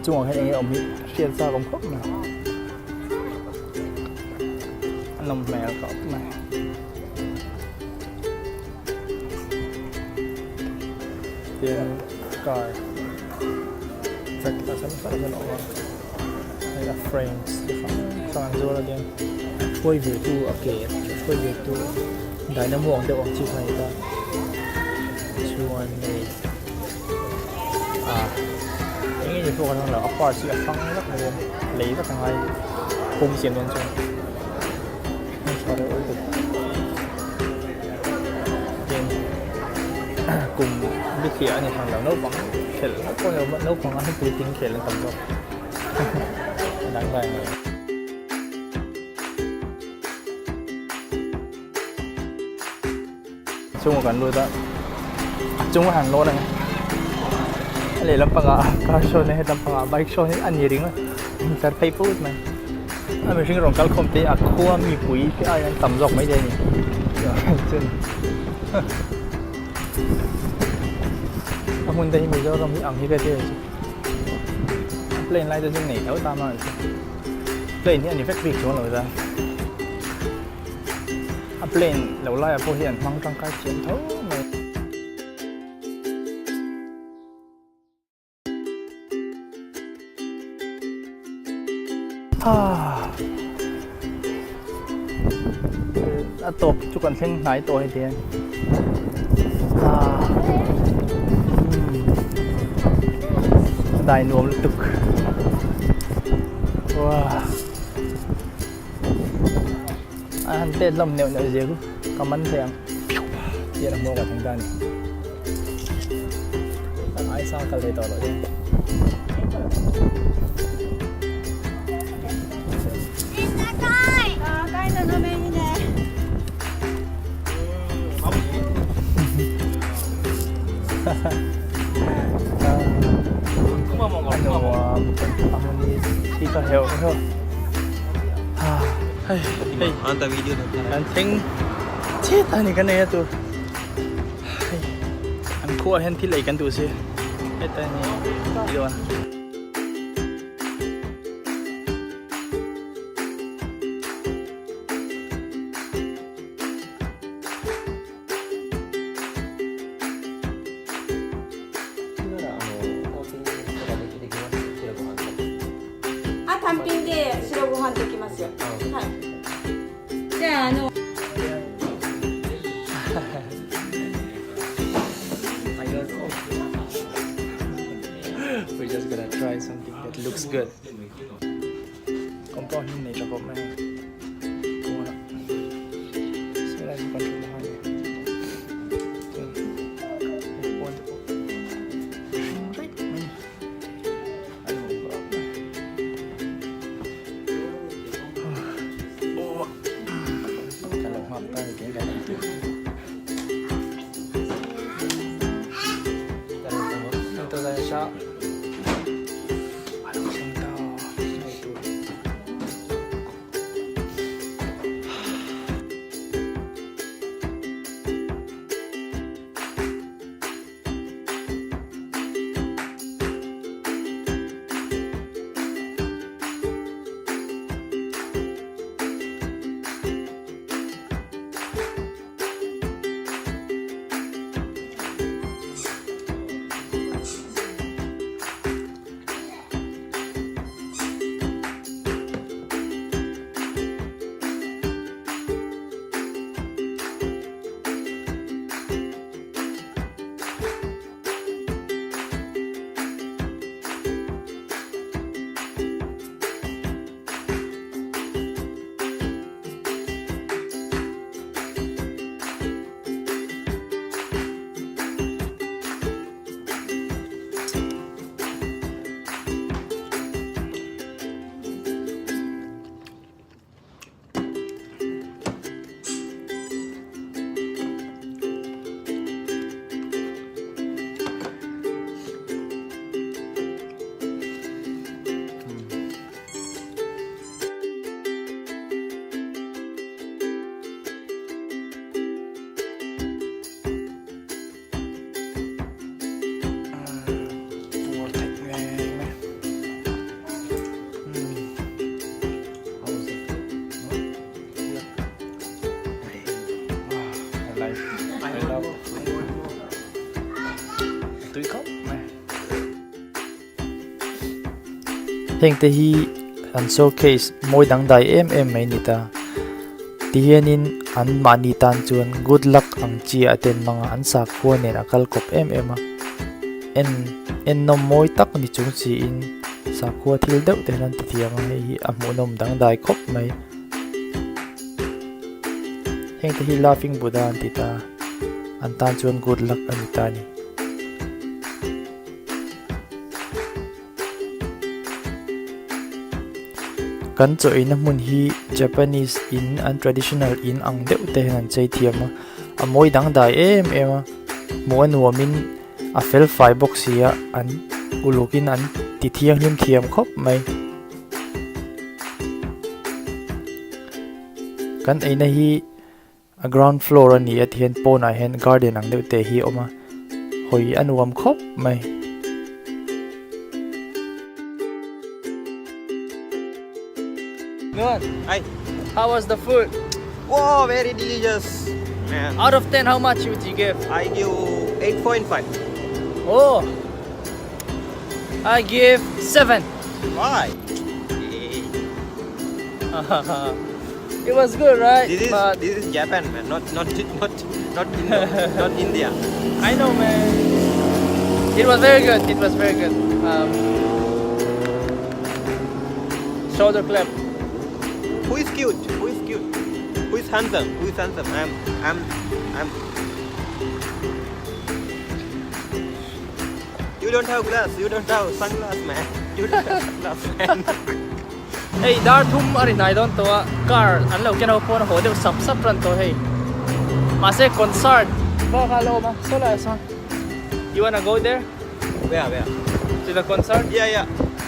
chungah hian enge awm hi hriat zak awm khawp mai a nawm hmel khawp mai. Tin car tractor hrang hrang an awm a hei a frames chi hrang hrang an zuar a nia hruai ve tu a ke hruai ve tu dynamo ang deuh ang chi kha a ni ta chuan hei ah eng nge ni pawh ka hre lo a parts hi a hrang vek mai a lei vek a ngai home siam dawn chuan. Tin kum bithliah a ni hran lo naupang khelh ngawt pawh a ni lo naupang a puitling khel an tam zawk a dang dai mai. Chhungah kan lut a a chung a han lawn a ni a lehlam pangah car show nen helam pangah bike show hi a ni ringawt intlar phei phut mai a mihring rawn kal khawm te a khua mipui te aiin an tam zawk mai thei a ni chuan a hmun te hi Mizoram hi ang hi ka ti a plane lai te chu nei tho ta mai plane hi a ni vek bik chuang lo chuan. A plane lo laiah pawh hian hmang tangkai thiam tho mai. A tawp chu kan thleng hnai tawh heti hian. Dai nuam lutuk. Wow. A han tet hlawm neuh neuh zia chu ka man thei ang tih a hmuh ka thleng ta a ni a ngai sang kal thei tawh loh hian. A nuam a hmun hi hi ka heuh heuh. Hei hei an thleng chiat a ni kan ei a tur hei an khuaah hian thil ei kan duh si heta ni ti dawn. We're just gonna try something that looks good. Compound hi nei tha khawp mai a. Kawngah saw lai chu kan thut a ni. Chuan hei pawn te pawh hring raih mai a ni. A nuam khawp mai. Aw kan lo nghak ta ni tih kan en tur. A lo thleng ta ngei tur. tui khawp mai. Heng te hi an showcase mawi dangdai em em mai ni ta. Tihianin an mahni tan chuan good luck ang chi a ten hmang a, an sakhua nen a kal kawp em em a. En ennawm mawi tak ni chung siin sakhua thil deuh te hian an ti thiam a, hei hi a hmuhnawm dangdai khawp mai. Heng te hi laughing Buddha an ti ta, an tan chuan good luck a ni ta a ni. Kan chaw eina hmun hi Japanese in an traditional in ang deuh te hian an chei thiam a, a mawi dangdai em em a, hmuh a nuamin a fel fai bawk si a, an ulukin an ti thianghlim thiam khawp mai. Kan eina hi. A ground floor a ni a tihian pawnah hian garden ang deuh te hi a awm a hawi a nuam khawp mai. Nuan, Hi. How was the food? Wow, very delicious. Man. Out of 10, how much would you give? I give 8.5. Oh, I give 7. Why? It was good, right? This is But this is Japan, man. Not not not not Indo, not India. I know, man. It was very good. It was very good. Um, shoulder clap. Who is cute? Who is cute? Who is handsome? Who is handsome? I'm I'm I'm. You don't have glass. You don't have sunglass, man. You don't have sunglass, man. Hei dar thum a ri hnai dawn tawh a, car an lo ken ho pawn a haw deuh sap sap ran tawh hei. Mahse concert bak a la awm a, saw laiah sawn. You wanna go there? Where where? To the concert? Yeah yeah.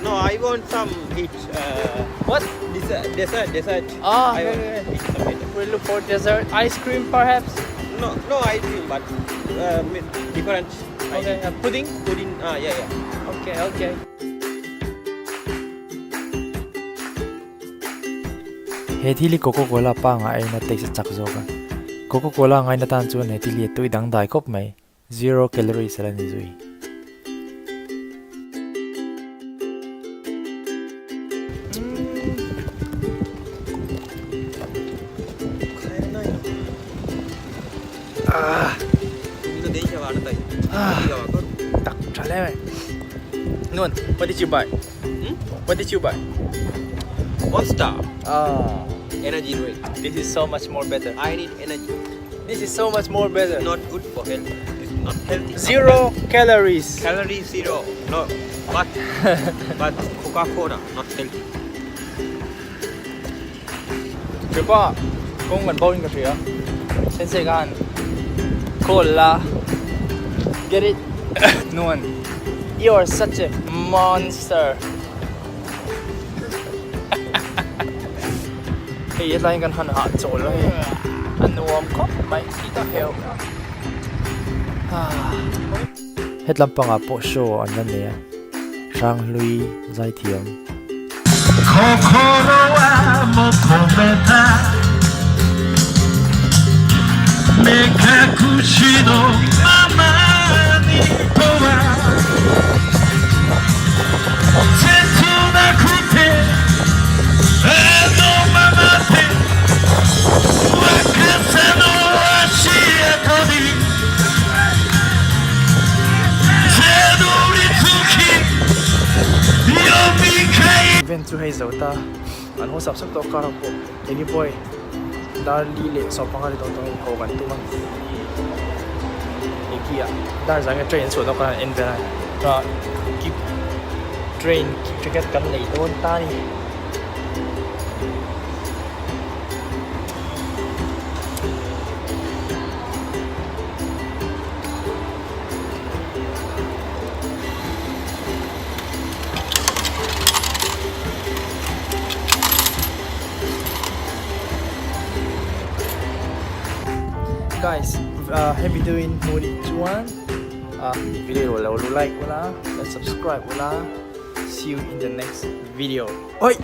No, I want some eat. Uh, What? Dessert dessert dessert. Ah, I okay, want okay. eat some dessert. We'll look for dessert, ice cream perhaps. No no ice cream, but uh, different. Okay, uh, pudding. Pudding. Ah yeah yeah. Okay okay. He thil hi Coca Cola pangah aiin a taste a chak zawk a, Coca Cola ngaina tan chuan he thil hi a tui dangdai khawp mai, zero calories a la ni zui. Tak tha hle mai. Nuan, what did you buy? Hmm? What did you buy? Monster. Ah. Energy drink. This is so much more better. I need energy. This is so much more better. It's not good for health. It's not healthy. Zero calories. Calorie zero. No, but but Coca-Cola not healthy. Kripa, kawng kan bo in ka hria. Sensei khan call la. Get it? Nuan, you are such a monster. Hei hetlai hian kan han hah chawl a hei. A nuam khawp mai khi ta heuh. Hetlam pangah pawh show an la nei a, Hranghlui zaithiam. Event chu hei zo ta an haw sap sap tawh kar ah pawh keini pawh hei dar li leh sawmpanga ri dawn tawh hei haw kan tum a eki ah dar zan nge train an chhuah dawn khan an en vel a train ticket kan lei dawn ta a ni. Guys, uh, he video in hmu nih chuan uh, video lo lo like ula, la subscribe ula. See you in the next video. Oi!